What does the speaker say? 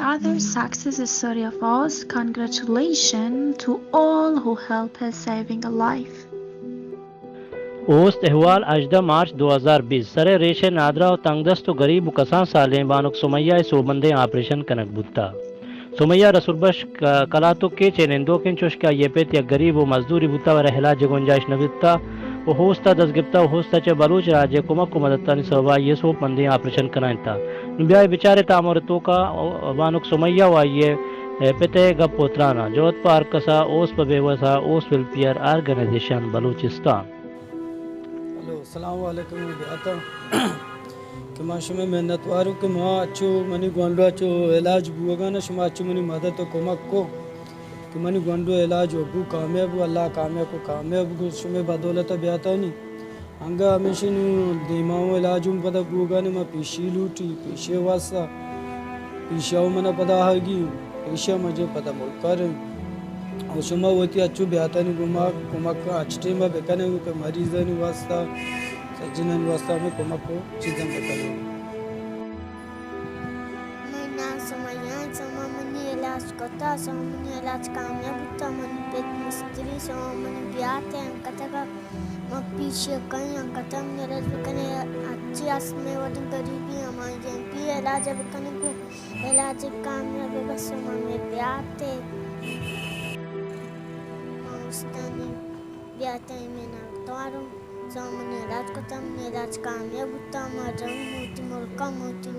Other success story of ours. Congratulations to all who help us saving a life. اوست، احوال، ہژدہ مارچ دو ہزار بیست۔ سر ءِ ریش ءَ نادراہ ءُ تنگدست ءُ گریب ءُ کسان سالیں بانک سمیہ ءِ سوبمندیں آپریشن کنگ بوتگ۔ سمیہ رسول بخش ک-، کلاتوکے چہ نندوک اِنت، چوش کہ آئی ءِ پت یک گریب ءُ مزدورے بوتگ، ورا علاج ءِ گنجائش نہ بوتگ ءُ اوست ءَ دست گپتگ ءُ اوست ءَ چہ بلوچ راج ءِ کمک ءُ مددانی سبب ءَ آئی ءِ سوبمندیں آپریشن کنائینتگ۔ نوں بیائے بچاریں تامر ءِ توک ءَ بانک سمیہ ءُ آئی ءِ پت ءِ گپ ءُ تران ءَ۔ جہد پہ ہرکس ءَ، اوست پہ بیوس ءَ، اوست ویلفیئر آرگنائزیشن بلوچستان۔ ہلو، السلام علیکم، من بیاتاں کہ ما شمئے منتواروں کہ ما اچو منی گونڈو اچو علاج بوگانا، شما اچو منی مدد ءُ کمک کو کہ منی گونڈو علاج ءَ بو، کامیاب بو، اللہ کامیاب کو، کامیاب کو، شمئے بدولت بیاتانی۔ انگا ہمیشی نوں دیما اوں علاج اوں پدا بوگانے، ما پیشی لوٹی، پیشی واسطہ، پیشی اوں منا پدا آہگی، پیشی مجھے پدا ملکا رہی۔ او شما وتی اچو بیاتانی گما کمک اچ ٹیما بکنے کہ مریضانی واسطہ، سجنانی واسطہ ہمیں کمک و چیزاں بکنے۔ منی نام سمیہ اِنت، شما منی علاج کتا، شما منی علاج کامیاب بوتا، منی پت مستری، شما منی بیات ءَ انکتگ ءَ، ما پیشی کئیں انکتگ منی علاج بکنے، اچی است مئے وڑیں گریبی ہمائی ایم پی علاج بکنے گوں، علاج کامیاب بس شما مئے بیات ءَ۔ ما استانی بیات ءَ منتواروں، شما منی علاج کتا، منی علاج کامیاب بوتا، ما رئیں موتی ملکا موتی